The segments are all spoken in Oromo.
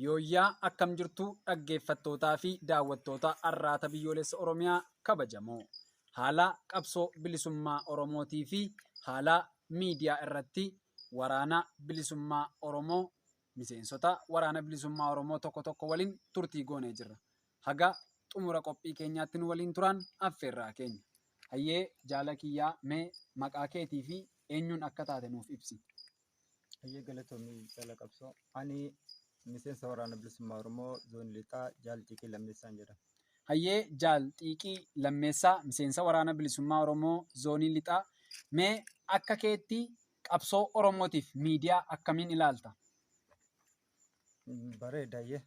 Yooyyaa akkam jirtu dhaggeeffattootaa fi daawwattoota Arraata Biyyoolessa Oromiyaa kabajamoo. Haala qabsoo bilisummaa Oromootii fi haala miidiyaa irratti waraana bilisummaa Oromoo miseensota waraana bilisummaa Oromoo tokko tokko waliin turtii goonee jirra. Haga xumura qophii keenyaatti nu waliin turaan affeerraa keenya. Hayyee jaala kiyyaa mee maqaa keetii fi eenyuun akka taate nuuf ibsi. Hayyee galatoomii jaala qabsoo. Ani miseensa waraana bilisummaa Oromoo zoonii lixaa Jaal Xiiqii Lammeessaan jedhama. Hayyee Jaal Xiiqii Lammeessaa miseensa waraana bilisummaa Oromoo zoonii lixaa mee akka keetti qabsoo Oromootiif miidiyaa akkamiin ilaalta? Bareeda hayyee.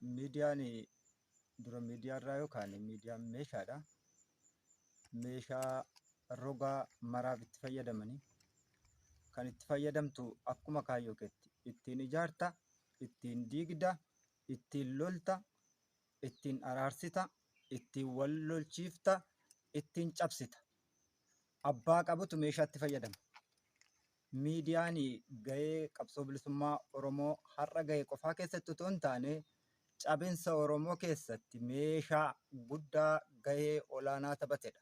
Miidiyaan dura miidiyaarraa yookaan miidiyaan meeshaadha. Meeshaa roga maraaf itti fayyadamanii kan itti fayyadamtu akkuma kaayyoo keetti ittiin ijaarta, ittiin diigda, ittiin lolta, ittiin araarsita, ittiin wal lolchiifta, ittiin cabsita. Abbaa qabutu meeshaatti fayyadama. Miidiyaan gahee qabsoo bilisummaa Oromoo har'a gahe qofaa keessatti otoo hin taane cabinsa Oromoo keessatti meeshaa guddaa gahee olaanaa taphatedha.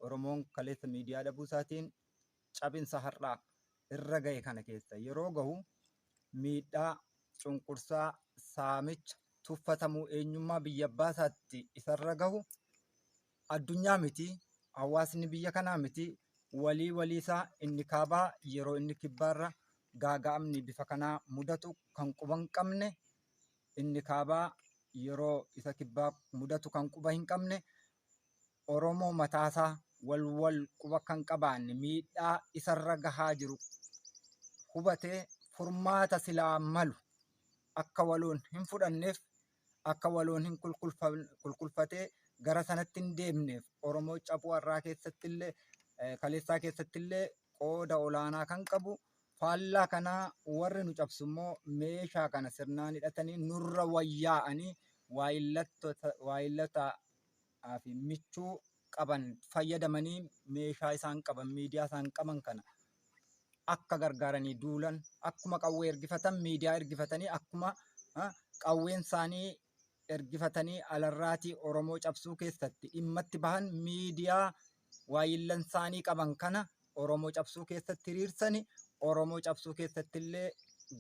Oromoon kaleessa miidiyaa dhabuu isaatiin cabinsa har'aa irra gahe kana keessa yeroo gahu miidhaa, cunqursaa, saamicha, tuffatamuu eenyummaa biyya abbaa isaatti isarra gahu addunyaa miti, hawaasni biyya kanaa miti, walii walii isaa inni kaabaa yeroo inni kibbaarra gaaga'amni bifa kanaa mudatu kan quba hin qabne, inni kaabaa yeroo isa kibbaa mudatu kan quba hin qabne, Oromoo mataasaa wal wal quba kan qabaanne miidhaa isarra gahaa jiru hubatee furmaata silaa malu akka waloon hin fudhanneef akka waloon hin kulkulfatee gara sanatti hin deemneef Oromoo cabuu har'aa keessattillee kaleessaa keessattillee qooda olaanaa kan qabu faallaa kanaa warri nu cabsu immoo meeshaa kana sirnaan hidhatanii nurra wayyaa'anii waayillotaa fi michuu qaban fayyadamanii meeshaa isaan qaban miidiyaa isaan qaban kana akka gargaaranii duulan akkuma qawwee ergifatan miidiyaa ergifatanii akkuma qawween isaanii ergifatanii alarraatii Oromoo cabsuu keessatti dhimmatti bahan miidiyaa waayillan isaanii qaban kana Oromoo cabsuu keessatti hiriirsani Oromoo cabsuu keessatti illee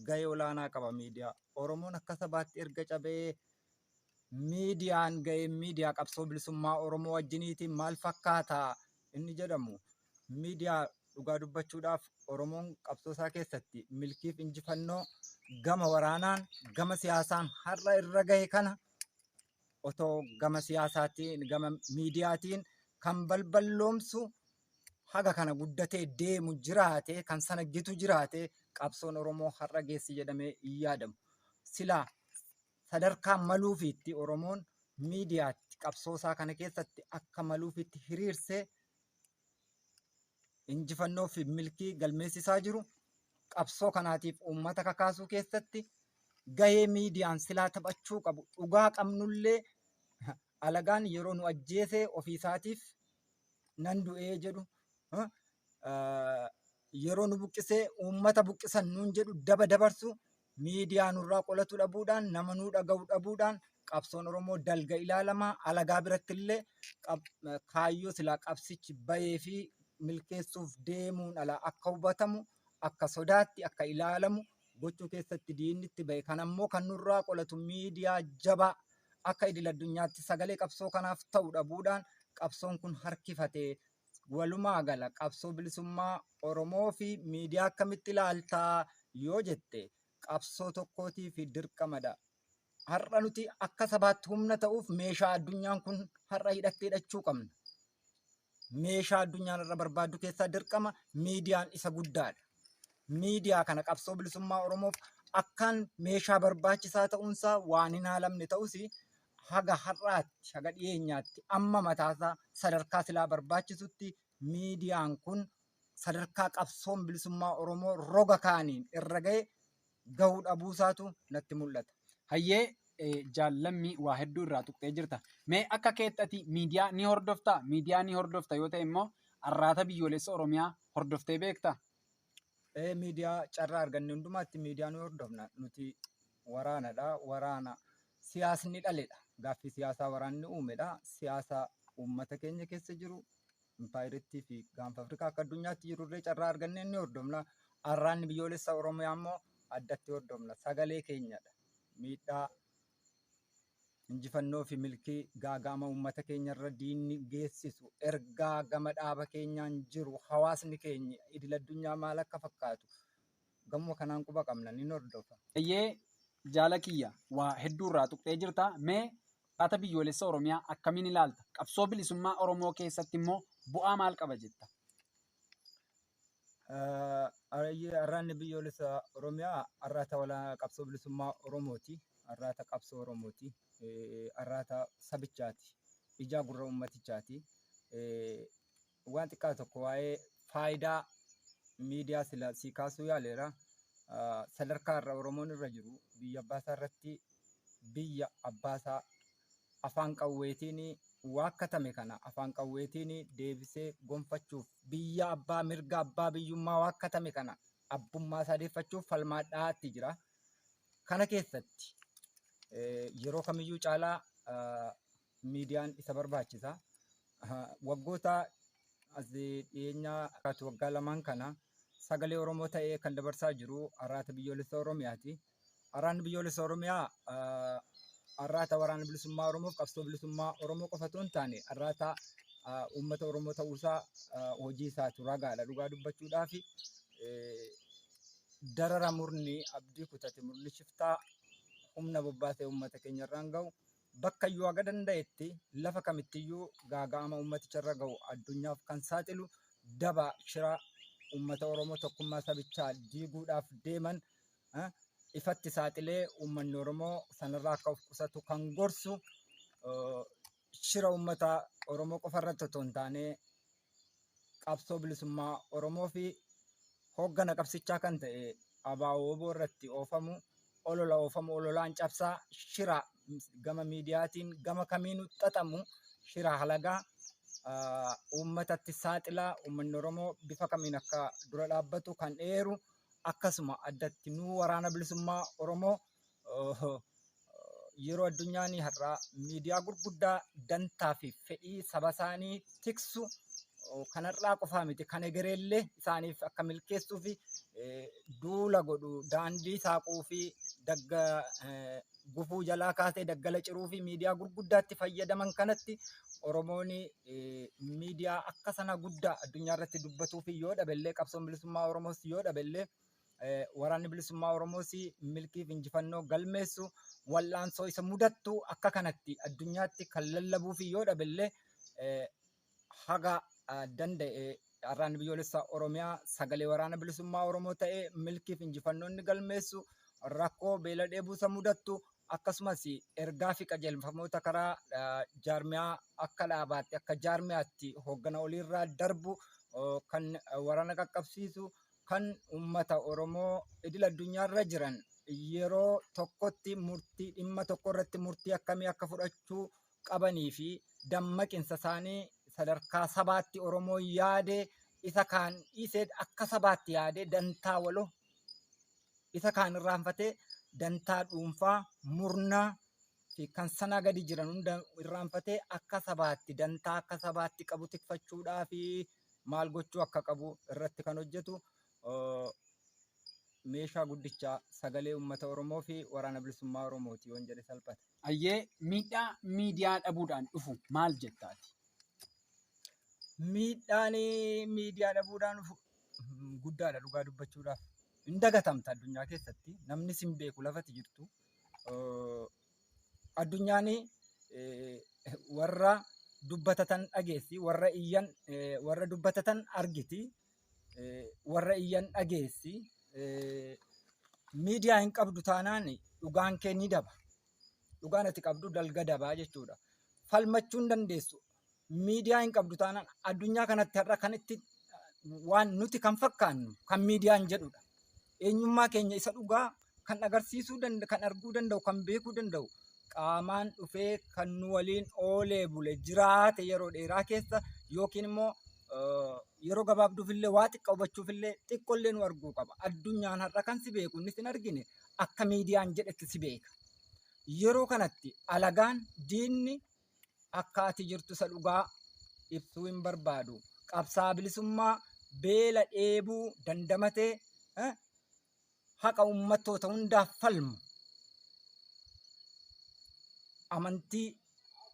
gahee olaanaa qaba miidiyaa. Oromoon akka sabaatti erga cabee miidiyaan gaheen miidiyaa qabsoo bilisummaa Oromoo wajjiniitiin maal fakkaata inni jedhamu miidiyaa dhugaa dubbachuudhaaf Oromoon qabsoo isaa keessatti milkiif injifannoo gama waraanaan gama siyaasaan har'a irra gahe kana otoo gama siyaasaatiin gama miidiyaatiin kan balballoomsu haga kana guddatee deemu jiraate kan sana gitu jiraate qabsoon Oromoo har'a geessi jedhamee hin yaadamu. Silaa sadarkaa maluufiitti Oromoon miidiyaatti qabsoo isaa kana keessatti akka maluufiitti hiriirsee injifannoo fi milkii galmeessisaa jiru qabsoo kanaatiif uummata kakaasuu keessatti gahee miidiyaan silaa taphachuu qabu dhugaa qabnullee alagaan yeroo nu ajjeesee ofiisaatiif nan du'ee jedhu yeroo nu buqqisee uummata buqqisan nuun jedhu daba dabarsu miidiyaa nurraa qolatu dhabuudhaan nama nuu dhaga'u dhabuudhaan qabsoon Oromoo dalga ilaalamaa alagaa biratti illee kaayyoo silaa qabsichi bahee fi milkeessuuf deemuun ala akka hubatamu akka sodaatti akka ilaalamu gochuu keessatti diinni itti bahe kan ammoo kan nurraa qolatu miidiyaa jabaa akka idil addunyaatti sagalee qabsoo kanaaf ta'u dhabuudhaan qabsoon kun harkifatee walumaa gala qabsoo bilisummaa Oromoo fi miidiyaa akkamitti ilaaltaa yoo jette qabsoo tokkootii fi dirqamadha. Har'a nuti akka sabaatti humna ta'uuf meeshaa addunyaan kun har'a hidhattee hidhachuu qabna. Meeshaa addunyaan irra barbaaddu keessaa dirqama miidiyaan isa guddaadha. Miidiyaa kana qabsoo bilisummaa Oromoof akkaan meeshaa barbaachisaa ta'uunsaa waan hin haalamne ta'us haga har'aatti haga dhiyeenyaatti amma mataasaa sadarkaa silaa barbaachisutti miidiyaan kun sadarkaa qabsoon bilisummaa Oromoo roga kaaniin irra ga'e gahuu dhabuusaatu natti mul'ata. Hayyee Jaal Lammii waa hedduu irraa tuqxee jirta. Mee akka keetti ati miidiyaa ni hordoftaa? Miidiyaa ni hordofta yoo ta'e immoo Arraata Biyyoolessa Oromiyaa hordoftee beektaa? Ee miidiyaa carraa arganne hundumaatti miidiyaa ni hordofna. Nuti waraanadha. Waraana siyaasni dhaledha. Gaaffii siyaasaa waraanni uumedha. Siyaasa uummata keenya keessa jiru, impaayirettii fi gaanfa Afrikaa akka addunyaatti jirurree carraa argannee ni hordofna. Arraanni biyyoolessa Oromiyaa immoo addatti hordofna. Sagalee keenyadha. Miidhaa injifannoo fi milkii gaaga'ama uummata keenyarra diinni geessisu, ergaa gama dhaaba keenyaan jiru, hawaasni keenya idil addunyaa maal akka fakkaatu gamuma kanaan quba qabna, ni hordofa. Eeyyee, jaala kiyya, waa hedduurraa tuqxee jirta. Mee Arraata Biyyoolessa Oromiyaa akkamiin ilaalta? Qabsoo bilisummaa Oromoo keessatti immoo bu'aa maal qaba jetta? Arraanni biyyoolessa Oromiyaa arraata qabsoo bilisummaa Oromooti. Arraata qabsoo Oromooti. Arraata sabichaati. Ijaa gurra uummatichaati. Waan xiqqaa tokko waa'ee faayidaa miidiyaa sila sii kaasuu yaaleera. Sadarkaa irra Oromoon irra jiru, biyya abbaasaa irratti, biyya abbaasaa afaan qawweetiin waakkatame kana afaan qawweetiin deebisee gonfachuuf, biyya abbaa mirga abbaa biyyummaa waakkatame kana abbummaa isaa deeffachuuf falmaa dhahaatti jira. Kana keessatti yeroo kamiyyuu caalaa miidiyaan isa barbaachisa. Waggoota as dhiyeenyaa waggaa 2n kana sagalee Oromoo ta'ee kan dabarsaa jiru Arraata Biyyoolessa Oromiyaati. Arraanni Biyyoolessa Oromiyaa arraata waraana bilisummaa Oromoof qabsoo bilisummaa Oromoo qofa otoo hin taane, arraata uummata Oromoo ta'uusaa hojii isaatu ragaadha. Dhugaa dubbachuudhaaf, darara murni abdii kutate, murni shiftaa humna bobbaasee uummata keenya irraan gahu, bakka iyyuu haga danda'etti, lafa kamittiyyuu gaaga'ama uummaticha irra gahu addunyaaf kan saaxilu, daba shira uummata Oromoo tokkummaa sabichaa diiguudhaaf deeman ifatti saaxilee uummanni Oromoo sanarraa akka of qusatu kan gorsu, shira uummata Oromoo qofa irratti otoo hin taane qabsoo bilisummaa Oromoo fi hooggana qabsichaa kan ta'e ABO irratti oofamu, olola oofamu ololaan cabsaa, shira gama miidiyaatiin gama kamiinuu xaxamu, shira halagaa uummatatti saaxilaa uummanni Oromoo bifa kamiin akka dura dhaabbatu kan eeru, akkasuma addatti nuu waraana bilisummaa Oromoo yeroo addunyaan har'aa miidiyaa gurguddaa dantaa fi fedhii saba isaanii tiksu, kanarraa qofaa miti, kan egereellee isaaniif akka milkeessuu fi duula godhu, daandii saaquu fi dagga gufuu jalaa kaasee daggala ciruu fi miidiyaa gurguddaatti fayyadaman kanatti, Oromoon miidiyaa akka sana guddaa addunyaa irratti dubbatuu fi yoo dhabellee, qabsoon bilisummaa Oromoos yoo dhabellee, waraanni bilisummaa Oromoos milkiif injifannoo galmeessu, wal'aansoo isa mudattu akka kanatti addunyaatti kan lallabuu fi yoo dhabellee, haga danda'e Arraanni Biyyoolessaa Oromiyaa sagalee waraana bilisummaa Oromoo ta'ee milkiif injifannoo inni galmeessu, rakkoo beela dheebuu isa mudattu, akkasumas ergaa fi qajeelfamoota karaa jaarmiyaa akka dhaabaatti, akka jaarmiyaatti hooggana oliirraa darbu kan waraana qaqqabsiisu, kan uummata Oromoo idil addunyaarra jiran yeroo tokkotti murtii dhimma tokko irratti murtii akkamii akka fudhachuu qabanii fi dammaqinsa isaanii sadarkaa sabaatti Oromoo yaadee, isa kaan dhiisee, akka sabaatti yaadee, dantaa waloo isa kaan irraanfatee, dantaa dhuunfaa murnaa fi kan sanaa gadi jiran hunda irraanfatee, akka sabaatti dantaa akka sabaatti qabu tikfachuudhaa fi maal gochuu akka qabu irratti kan hojjetu meeshaa guddichaa sagalee uummata Oromoo fi waraana bilisummaa Oromooti yoon jedhe salphata. Ayyee, miidhaa miidiyaa dhabuudhaan dhufu maal jettaati? Miidhaan miidiyaa dhabuudhaan dhufu guddaadha dhugaa dubbachuudhaaf. Hin dagatamta addunyaa keessatti, namni sin beeku lafati jirtu. Addunyaan warra dubbatatan dhageessi, warra iyyan, warra dubbatatan argiti, warra iyyan dhageessi. Miidiyaa hin qabdu taanaan dhugaan kee ni daba. Dhugaan ati qabdu dalga dabaa jechuudha. Falmachuu hin dandeessu. Miidiyaa hin qabdu taanaan addunyaa kanatti har'a kan itti waan nuti kan fakkaannu kan miidiyaan jedhudha. Eenyummaa keenya isa dhugaa kan agarsiisuu danda'u, kan arguu danda'u, kan beekuu danda'u, qaamaan dhufee kan nu waliin oolee bule jiraate yeroo dheeraa keessa, yookiin immoo Yeroo gabaabduufillee waa xiqqa hubachuufillee xiqqollee nu arguu qaba. Addunyaan har'a kan si beeku innis hin argine akka miidiyaan jedhetti si beeka. Yeroo kanatti alagaan diinni akka ati jirtu isa dhugaa ibsuu hin barbaadu. Qabsaa bilisummaa beela dheebuu dandamatee haqa uummattoota hundaaf falmu. Amantii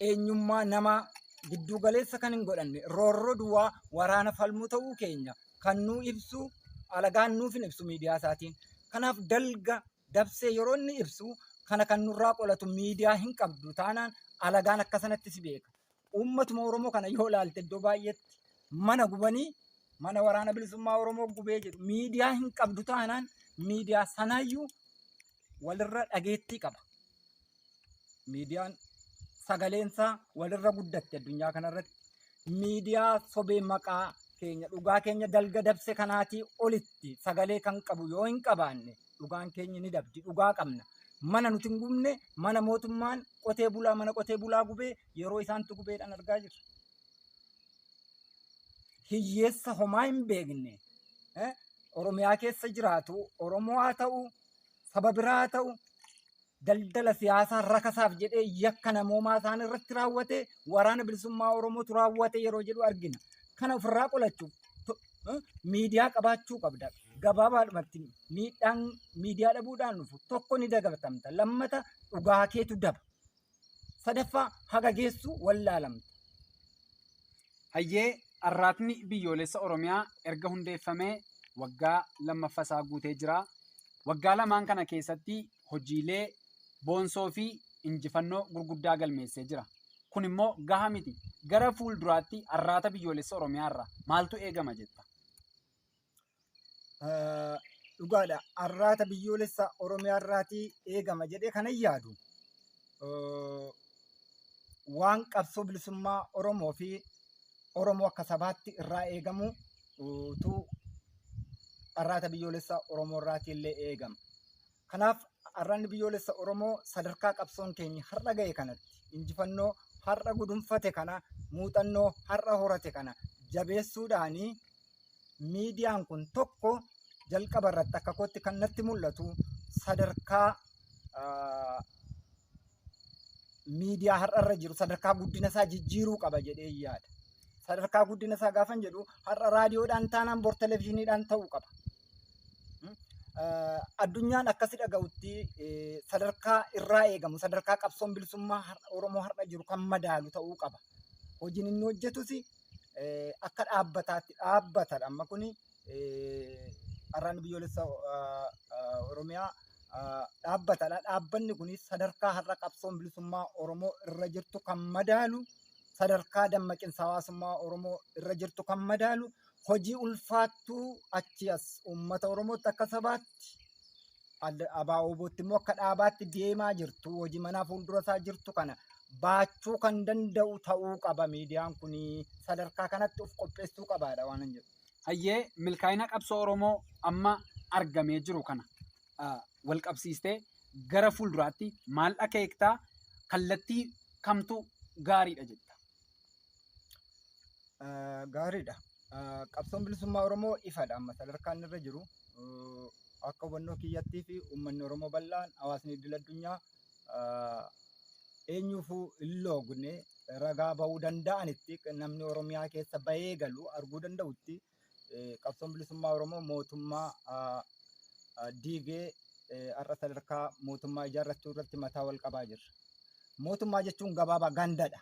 eenyummaa namaa gidduu galeessa kan hin godhanne roorroo duwwaa waraana falmuu ta'uu keenya kan nuu ibsu alagaan nuuf hin ibsu miidiyaa isaatiin. Kanaaf dalga dabsee yeroo inni ibsu kana kan nurraa qolatu miidiyaa hin qabdu taanaan alagaan akka sanatti si beeka. Uummatuma Oromoo kana yoo ilaalte iddoo baay'eetti mana gubanii mana waraana bilisummaa Oromoo gubee jedhu miidiyaa hin qabdu taanaan miidiyaa sanaayyuu walirra dhageettii qaba. Miidiyaan sagaleensaa walirra guddatte addunyaa kanarratti. Miidiyaa sobee maqaa keenya dhugaa keenya dalga dabse kanaatii olitti sagalee kan qabu yoo hin qabaanne dhugaan keenya ni dabdi, dhugaa qabna. Mana nuti hin gubne mana mootummaan qotee bulaa mana qotee bulaa gubee yeroo isaantu gubeedhaan argaa jirra. Hiyyeessa homaa hin beekne Oromiyaa keessa jiraatu Oromoo haa ta'u saba biraa haa ta'u daldala siyaasaa rakasaaf jedhee yakka namoomaa isaan irratti raawwate waraana bilisummaa Oromootu raawwate yeroo jedhu argina. Kana ofirraa qolachuuf miidiyaa qabaachuu qabda. Gabaabaadhumatti miidhaan miidiyaa dhabuudhaan dhufu tokko ni dagatamta. Lammata dhugaa keetu daba. Sadaffaa haga geessu wallaalamta. Hayyee, Arraatni Biyyoolessa Oromiyaa erga hundeeffamee waggaa lammaffasaa guutee jira. Waggaa lamaan kana keessatti hojiilee boonsoo fi injifannoo gurguddaa galmeessee jira. Kun immoo gaha miti. Gara fuulduraatti Arraata Biyyoolessa Oromiyaa irraa maaltu eegama jetta? Dhugaadha. Arraata Biyyoolessa Oromiyaa irraatii eegama jedhee kanan yaadu waan qabsoo bilisummaa Oromoo fi Oromoo akka sabaatti irraa eegamu tu Arraata Biyyoolessa Oromoo irraatii illee eegama. Kanaaf Arraanni Biyyoolessa Oromoo sadarkaa qabsoon keenya har'a ga'e kanatti injifannoo har'a gudunfate kana muuxannoo har'a horate kana jabeessuudhaanii miidiyaan kun tokko jalqaba irratti akka kootti kan natti mul'atu sadarkaa miidiyaa har'a irra jiru sadarkaa guddina isaa jijjiiruu qaba jedhee yaada. Sadarkaa guddina isaa gaafan jedhu har'a raadiyoodhaan taanaan bor televizyiiniidhaan ta'uu qaba. Addunyaan akkasi dhaga'utti sadarkaa irraa eegamu sadarkaa qabsoon bilisummaa Oromoo har'a jiru kan madaalu ta'uu qaba. Hojiin inni hojjetus akka dhaabbataatti dhaabbatadha. Amma kuni Arraanni Biyyoolessa Oromiyaa dhaabbatadha. Dhaabbanni kun sadarkaa har'a qabsoon bilisummaa Oromoo irra jirtu kan madaalu, sadarkaa dammaqinsa hawaasummaa Oromoo irra jirtu kan madaalu, hojii ulfaattuu achi as uummata Oromootti akka sabaatti, ABO-WBOtti immoo akka dhaabaatti deemaa jirtu, hojii manaa fuuldura isaa jirtu kana baachuu kan danda'u ta'uu qaba. Miidiyaan kun sadarkaa kanatti of qopheessuu qabaadha waan hin jedhu. Hayyee, milkaa'ina qabsoo Oromoo amma argamee jiru kana wal qabsiistee gara fuulduraatti maal akeektaa, kallattii kamtu gaariidha jetta? Gaariidha. Qabsoon bilisummaa Oromoo ifadha amma sadarkaan irra jiru. Akka hubannoo kiyyattii fi uummanni Oromoo bal'aan hawaasni idil addunyaa eenyuufuu hin loogne ragaa bahuu danda'anitti namni Oromiyaa keessa bahee galu arguu danda'utti qabsoon bilisummaa Oromoo mootummaa diigee har'a sadarkaa mootummaa ijaarrachuu irratti mataa wal qabaa jirra. Mootummaa jechuun gabaabaa gandadha.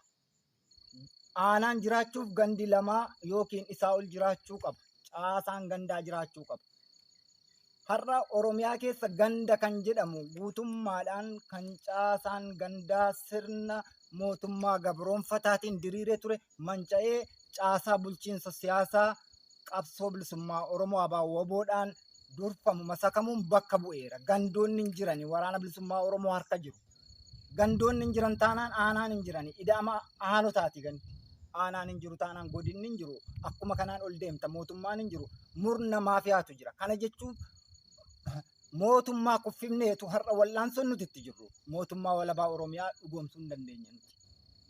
Aanaan jiraachuuf gandi lamaa yookiin isaa ol jiraachuu qaba. Caasaan gandaa jiraachuu qaba. Har'a Oromiyaa keessa ganda kan jedhamu guutummaadhaan kan caasaan gandaa sirna mootummaa gabroonfataatiin diriiree ture manca'ee caasaa bulchiinsa siyaasaa qabsoo bilisummaa Oromoo ABO-WBOdhaan durfamu masakamuun bakka bu'eera. Gandoonni hin jirani waraana bilisummaa Oromoo harka jiru. Gandoonni hin jiran taanaan aanaan hin jirani. Ida'ama aanotaati gandi. Aanaan hin jiru taanaan godinni hin jiru. Akkuma kanaan ol deemta mootummaan hin jiru. Murna maafiyaatu jira. Kana jechuun mootummaa kuffifneetu har'a wal'aansoon nuti itti jirru. Mootummaa walabaa Oromiyaa dhugoomsuu hin dandeenye nuti.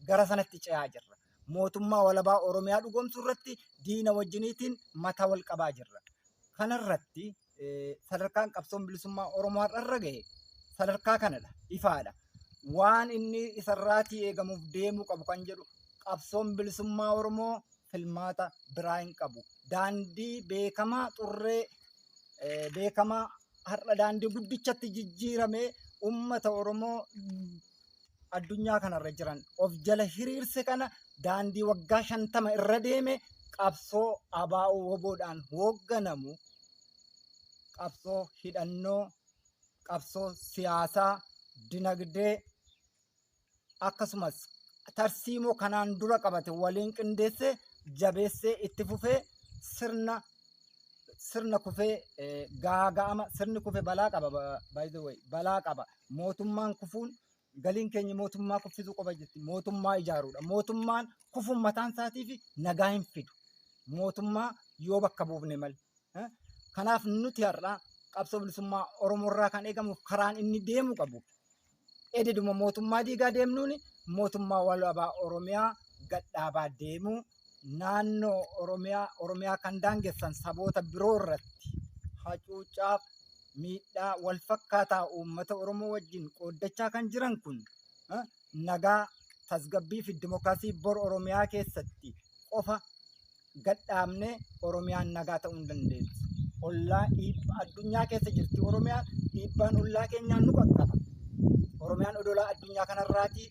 Gara sanatti ce'aa jirra. Mootummaa walabaa Oromiyaa dhugoomsuu irratti diina wajjiniitiin mataa wal qabaa jirra. Kanarratti sadarkaan qabsoon bilisummaa Oromoo har'arra gahe sadarkaa kanadha. Ifaadha. Waan inni isarraatii eegamuuf deemuu qabu kan jedhu, qabsoon bilisummaa Oromoo filmaata biraa hin qabu. Daandii beekamaa xurree beekamaa har'a daandii guddichatti jijjiiramee uummata Oromoo addunyaa kanarra jiran of jala hiriirse kana, daandii waggaa 50 irra deeme, qabsoo ABO WBOdhaan hoogganamu, qabsoo hidhannoo, qabsoo siyaasaa, dinagdee, akkasumas tarsiimoo kanaan dura qabate waliin qindeessee jabeessee itti fufee sirna kufee gaaga'ama. Sirni kufe balaa qaba, by the way, balaa qaba. Mootummaan kufuun, galiin keenya mootummaa kuffisuu qofa jetti, mootummaa ijaaruudha. Mootummaan kufuun mataan isaatiif nagaa hin fidu, mootummaa yoo bakka buufne malee. Kanaaf nuti har'a qabsoo bilisummaa Oromoo irraa kan eegamu, karaan inni deemuu qabu, ededuma mootummaa diigaa deemnuun mootummaa walabaa Oromiyaa gadhaabaa deemuu, naannoo Oromiyaa, Oromiyaa kan daangessan saboota biroo irratti hacuucaaf miidhaa wal fakkaataa uummata Oromoo wajjin qooddachaa kan jiran kun nagaa, tasgabbii fi dimookiraasii bor Oromiyaa keessatti qofa gadhaabnee Oromiyaan nagaa ta'uu hin dandeessu. Ollaa dhiibbaa addunyaa keessa jirti Oromiyaan, dhiibbaan ollaa keenyaan nu qaqqaba. Oromiyaan odolaa addunyaa kanarraatii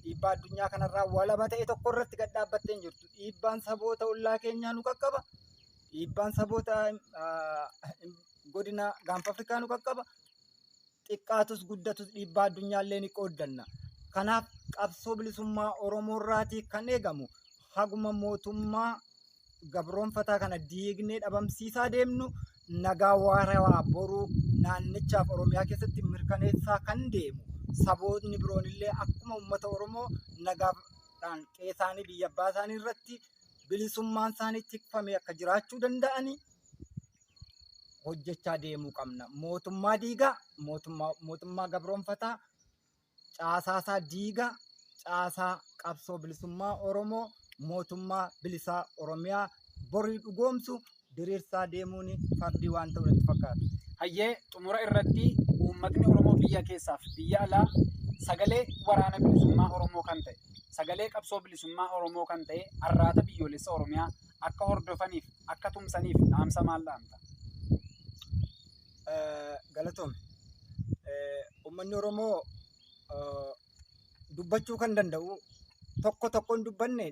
dhiibbaa addunyaa kanarraa walaba ta'e tokko irratti gad dhaabbattee hin jirtu. Dhiibbaan saboota ollaa keenyaa nu qaqqaba. Dhiibbaan saboota godina Gaanfa Afrikaa nu qaqqaba. Xiqqaatus guddatus dhiibbaa addunyaallee ni qooddanna. Kanaaf qabsoo bilisummaa Oromoo irraatii kan eegamu, haguma mootummaa gabroonfataa kana diignee dhabamsiisaa deemnu, nagaa waarawaa boruu naannichaaf Oromiyaa keessatti mirkaneessaa kan deemu, sabootni biroon illee akkuma uummata Oromoo nagaadhaan qe'ee isaanii, biyya abbaa isaanii irratti bilisummaan isaanii tikfamee akka jiraachuu danda'anii hojjechaa deemuu qabna. Mootummaa diigaa, mootummaa gabroonfataa caasaasaa diigaa, caasaa qabsoo bilisummaa Oromoo mootummaa bilisaa Oromiyaa borii dhugoomsu diriirsaa deemuun fardii waan ta'u natti fakkaata. Hayyee, xumura irratti uummatni Oromoo biyya keessaaf biyya alaa sagalee waraana bilisummaa Oromoo kan ta'e, sagalee qabsoo bilisummaa Oromoo kan ta'e Arraata Biyyoolessa Oromiyaa akka hordofaniif, akka tumsaniif dhaamsa maal dhaamta? Galatoome. Uummanni Oromoo dubbachuu kan danda'u tokko tokkoon dubbanne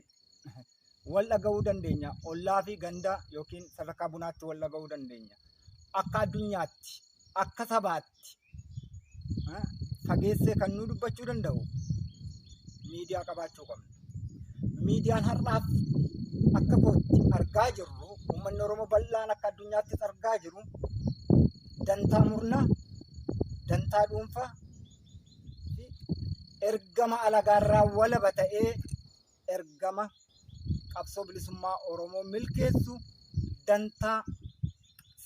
wal dhaga'uu dandeenya. Ollaa fi ganda yookiin sadarkaa bunaatti wal dhaga'uu dandeenya. Akka addunyaatti, akka sabaatti fageessee kan nu dubbachuu danda'u miidiyaa qabaachuu qabna. Miidiyaan har'aaf akka kootti argaa jirru, uummanni Oromoo bal'aan akka addunyaattis argaa jiru, dantaa murnaa, dantaa dhuunfaa fi ergama alagaarraa walaba ta'ee ergama qabsoo bilisummaa Oromoo milkeessu, dantaa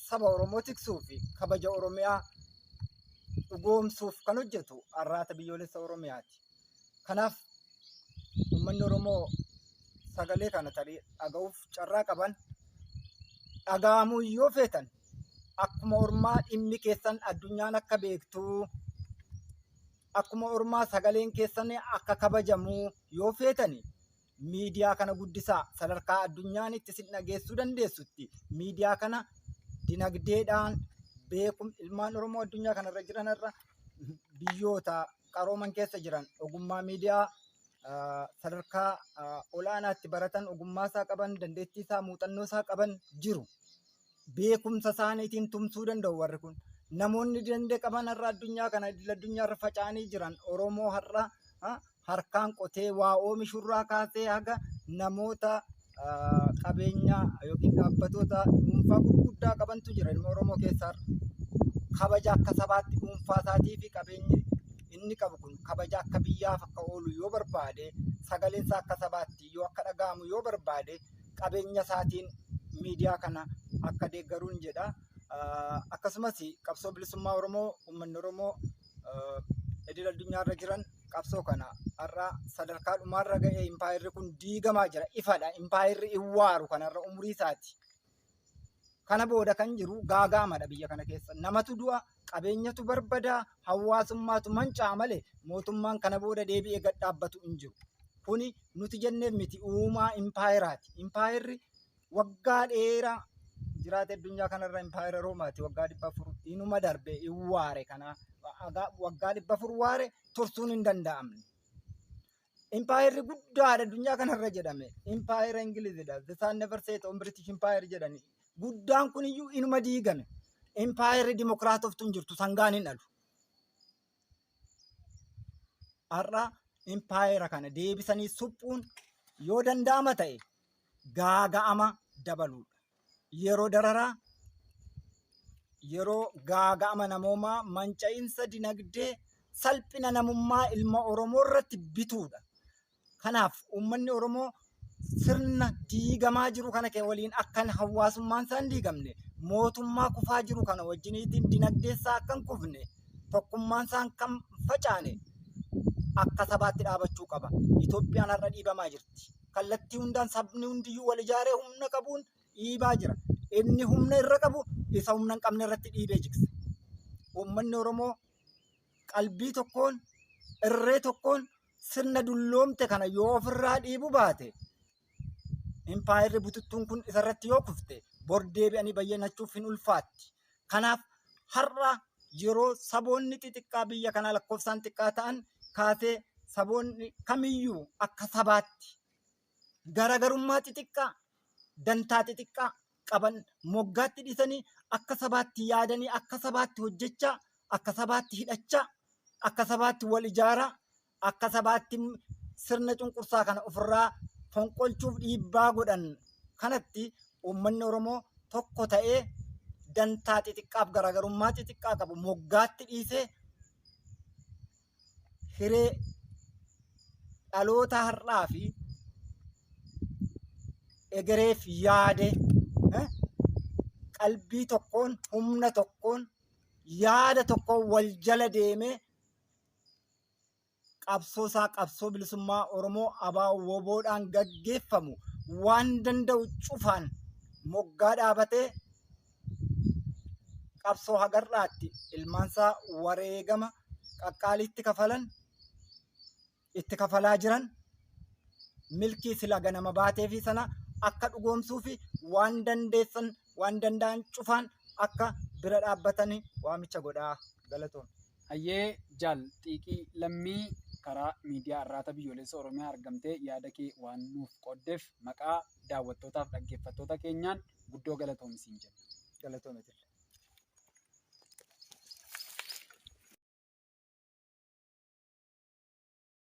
saba Oromoo tiksuu fi kabaja Oromiyaa dhugoomsuuf kan hojjetu Arraata Biyyoolessa Oromiyaati. Kanaaf uummanni Oromoo sagalee kana tarii dhaga'uuf carraa qaban, dhaga'amuu yoo feetan, akkuma ormaa dhimmi keessan addunyaan akka beektu, akkuma ormaa sagaleen keessan akka kabajamu yoo feetani, miidiyaa kana guddisaa. Sadarkaa addunyaan itti isin dhageessuu dandeessutti miidiyaa kana dinagdeedhaan beekum. Ilmaan Oromoo addunyaa kanarra jiran irra biyyoota qarooman keessa jiran, ogummaa miidiyaa sadarkaa olaanaatti baratan, ogummaa isaa qaban, dandeettii isaa, muuxannoo isaa qaban jiru. Beekumsa isaaniitiin tumsuu danda'u warri kun. Namoonni dandee qaban har'a addunyaa kana idil addunyaa irra faca'anii jiran, Oromoo har'a harkaan qotee waa oomishurraa kaasee haga namoota qabeenya yookiin dhaabbatoota dhuunfaa gurguddaa qabantu jira ilma Oromoo keessaa. Kabaja akka sabaatti dhuunfaa isaatii fi qabeenyi inni qabu kun kabaja akka biyyaaf akka oolu yoo barbaade, sagaleen isaa akka sabaatti yoo akka dhaga'amu yoo barbaade, qabeenya isaatiin miidiyaa kana akka deeggaruun jedha. Akkasumas qabsoo bilisummaa Oromoo uummanni Oromoo idil addunyaa irra jiran Qabsoo kana har'a sadarkaa dhumaarra ga'ee impaayerri kun diigamaa jira. Ifadha. Impaayerri iwwaaru kanarra umurii isaati. Kana booda kan jiru gaagaamadha biyya kana keessa. Namatu du'a, qabeenyatu barbadaa, hawaasummaatu manca'a malee mootummaan kana booda deebi'ee gad dhaabbatu hin jiru. Kuni nuti jenneef miti, uumaa impaayeraati. Impaayerri waggaa dheeraa jiraate addunyaa kanarra impaayera Roomaati waggaa 400 inuma darbe waare kana waggaa 400 waare tursuun hin danda'amne. Impaayerri guddaadha addunyaa kanarra jedhame. Impaayera Ingilizidha. The sun never set on British Empire jedhani. Guddaan kun iyyuu inuma diigame. Impaayerri dimokiraatoftu hin jirtu, sangaan hin dhalu. Har'a impaayera kana deebisanii suphuun yoo danda'ama ta'e gaaga'ama dabaluudha. Yeroo dararaa, yeroo gaaga'ama namoomaa, manca'iinsa dinagdee, salphina namummaa ilma Oromoo irratti bituudha. Kanaaf uummanni Oromoo sirna diigamaa jiru kana waliin akka hawaasummaan isaa hin diigamne, mootummaa kufaa jiru kana wajjiniitiin dinagdee isaa akka hin kufne, tokkummaan isaa kan facaane akka sabaatti dhaabachuu qaba. Itoophiyaan har'a dhiibamaa jirti. Kallattii hundaan sabni hundiyyuu wal ijaaree humna qabuun dhiibaa jira. Inni humna irra qabu isa humna hin qabne irratti dhiibee jigsa. Uummanni Oromoo qalbii tokkoon, irree tokkoon sirna dulloomte kana yoo ofirraa dhiibu baate, impaayerri bututtuun kun isarratti yoo kufte bor deebi'anii bayyanachuuf hin ulfaatti. Kanaaf har'a yeroo saboonni xixiqqaa biyya kanaa lakkoofsaan xiqqaa ta'an kaasee saboonni kamiyyuu akka sabaatti garaagarummaa xixiqqaa, dantaa xixiqqaa qaban moggaatti dhiisanii akka sabaatti yaadanii, akka sabaatti hojjechaa, akka sabaatti hidhachaa, akka sabaatti wal ijaaraa, akka sabaatti sirna cunqursaa kana ofirraa fonqolchuuf dhiibbaa godhan kanatti uummanni Oromoo tokko ta'ee dantaa xixiqqaaf garaagarummaa xixiqqaa qabu moggaatti dhiisee hiree dhaloota har'aa fi egereef yaade, qalbii tokkoon, humna tokkoon, yaada tokkoon wal jala deemee qabsoo isaa, qabsoo bilisummaa Oromoo ABO WBOdhaan gaggeeffamu waan danda'u cufaan moggaa dhaabatee qabsoo hagarraatti ilmaansaa wareegama qaqqaaliitti kafalan, itti kafalaa jiran, milkii sila ganama baatee fi sana akka dhugoomsuu fi waan dandeessan, waan danda'an cufaan akka bira dhaabbatanii waamicha godhaa. Galatoon. Hayyee Jaal Xiiqii Lammii, karaa miidiyaa Arraata Biyyoolessa Oromiyaa argamtee yaada kee waan nuuf qooddeef maqaa daawwattootaaf dhaggeeffattoota keenyaan guddoo galatoomisiin jenna. Galatoomite.